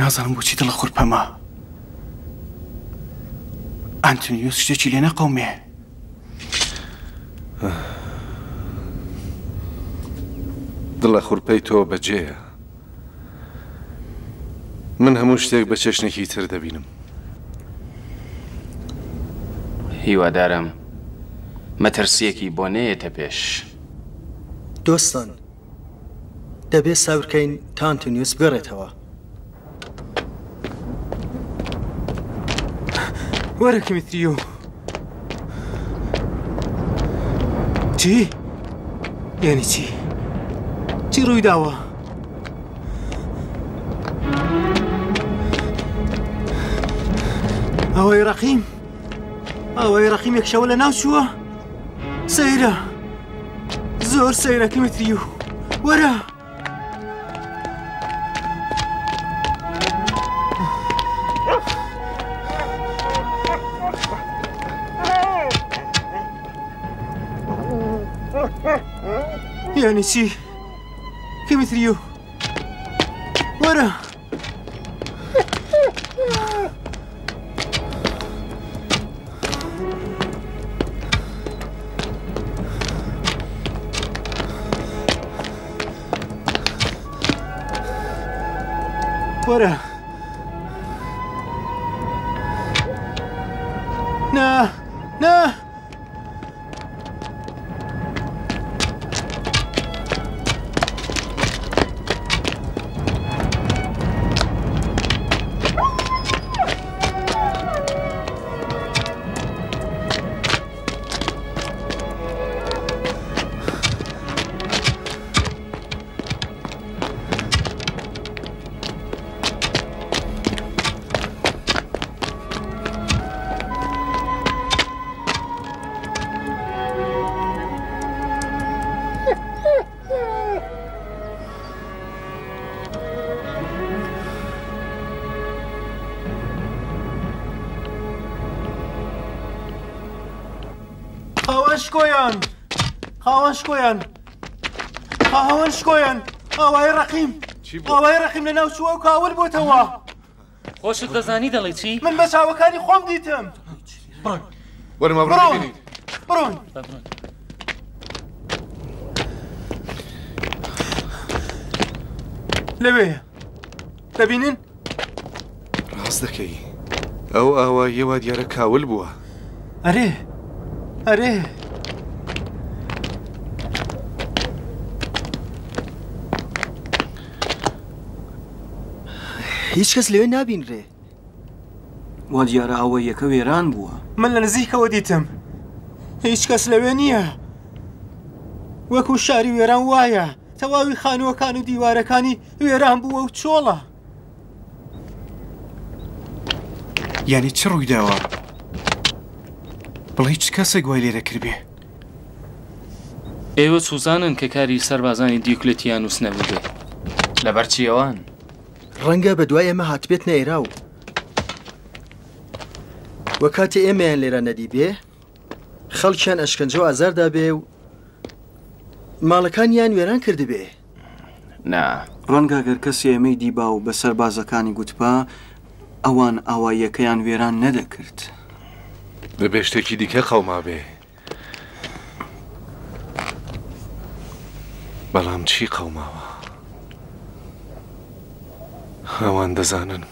نازانم بۆچی دڵە خورپەمە. ئەنتونیۆس شتێکی لێ نەقەومێ. دڵە خورپەی تۆ بەجێیە. من هەموو شتێک بە چەشنێکی تر دەبینم. هیوادارم مەترسییەکی بۆ نەیەتە پێش. دۆستان، دەبێ سەبر کەین تا ئەنتۆنیۆس بگەڕێتەوە. وەرە کمیتریۆ. چی؟ یعنی چی؟ چی ڕووی داوە؟ ئەوەی ڕەقیم ئەوەی ڕەقیم یەک شەوە لە ناو چووە سەیرە زۆر سەیرە کمیتریو وەرە یعنی چی؟ کمیتریو وەرە وەرە نا نا خاوەن شکۆیان خاوەن شکۆیان خاوەن شکۆیان ئاوای ڕەقیم ئاوای ڕەقیم لە ناو چووە و کاول بۆتەوە خۆشت دەزانی دەڵێی چی؟ من بە چاوەکانی خۆم دیتم. بڕۆن. وەرە ما بڕۆن ببینین. بڕۆن. لەوێیە. دەبینن؟ ڕاست دەکەی. ئەو ئاواییە وا دیارە کاول بووە. ئەرێ. ئەرێ. هیچ کەس لەوێ نابینرێ. وا دیارە ئاواییەکە وێران بووە. من لە نزیکەوە دیتم. هیچ کەس لەوێ نییە. وەکو شاری وێران وایە. تەواوی خانووەکان و دیوارەکانی وێران بووە و چۆڵە. یانی چ ڕوویداوە؟ بڵێی چ کەسێک وای لێرە کردبێ؟ ئێوە چوزانن کە کاری سەربازانی دیوکلتیانوس نەبووبێ؟ لەبەر چی ئەوان؟ ڕەنگە بە دوای ئێمە هاتبێتنە ئێرا و و کاتێ ئێمەیان لێرە نەدیبێ خەڵکیان ئەشکەنجە و ئازار دابێ و ماڵەکانیان وێران کردبێ. نا. ڕەنگە گەر کەسێ ئێمەی دیبا و بە سەربازەکانی گوتبا، ئەوان ئاواییەکەیان وێران نەدەکرد. دەبێ شتێکی دیکە قەومابێ. بەڵام چی قەوماوە؟ ئەوان دەزانن.